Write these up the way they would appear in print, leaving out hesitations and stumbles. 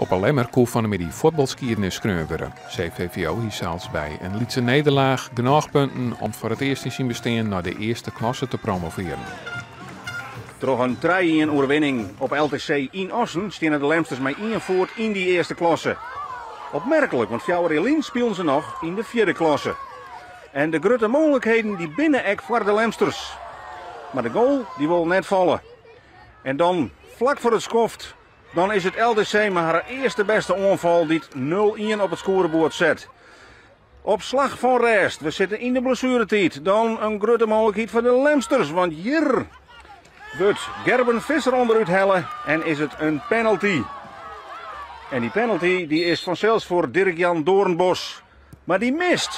Op 'e Lemmer koe fan 'e middei fuotbalskiednis skreaun wurde. CVVO hie sels by in lytse nederlaach genôch punten om foar it earst yn syn bestean nei de earste klasse te promovearjen. Troch in trije-ien oerwinning op LTC yn Assen steane de Lemsters mei ien foet yn dy earste klasse. Opmerklik, want 4 jier lyn spilen se noch yn de fjirde klasse. En de grutte mooglikheden dy binne ek foar de Lemsters. Mar de goal dy wol net falle. En dan, flak foar it skoft, dan is it LTC mei har earste bêste oanfal dy't 0-1 op it skoareboerd set. Op slach fan rêst, we sitte yn de blessueretiid, dan in grutte mooglikheid foar de Lemsters, want hjir wurdt Gerben Visser ûnderút helle en is it in penalty. En dy penalty dy is fansels foar Dirk-Jan Doornbos, mar dy mist.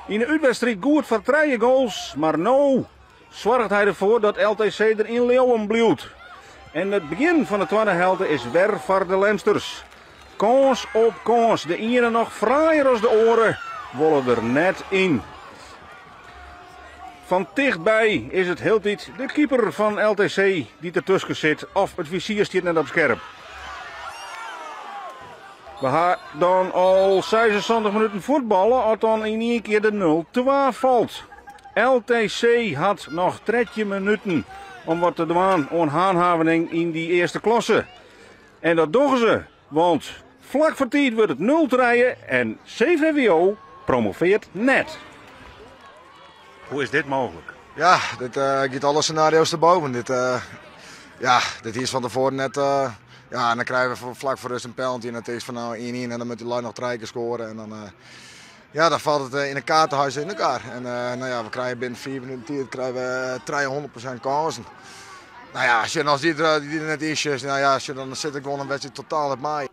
Yn de útwedstriid goed foar trije goals, mar no soarget hy derfoar dat LTC der yn leauwen bliuwt. En it begjin fan de twadde helte is wer foar de Lemsters. Kâns op kâns, de iene noch fraaier as de oare, wolle der net yn. Fan tichtby is it hieltyd de keeper fan LTC dy't dertusken sit of it fizier stiet net op skerp. We ha dan al 76 minuten fuotballe as dan yn ien kear de 0-2 falt. LTC hat noch 13 minuten om wat te dwaan oan hânhavening yn dy earste klasse. En dat dogge se, want flak foar tiid wurdt it 0-3 en CVVO promoveart net. Hoe is dit mooglik? Ja, dit giet alle scenario's te boven. Dit, ja, dit is fan tefoaren net. Ja, en dan krije we flak foar rêst in penalty en dat is fan nou 1-1 en dan moat dy lui noch trije kear skoare en dan, ja, dan falt it yn in kaartenhuis yn elkoar. En nou ja, we krije binnen 5 minuten tiid krije we 300% kânsen. Nou ja, as je, als die er, die er net is, nou ja, als je, dan sit ik gewoan in wedstriid totaal net mei.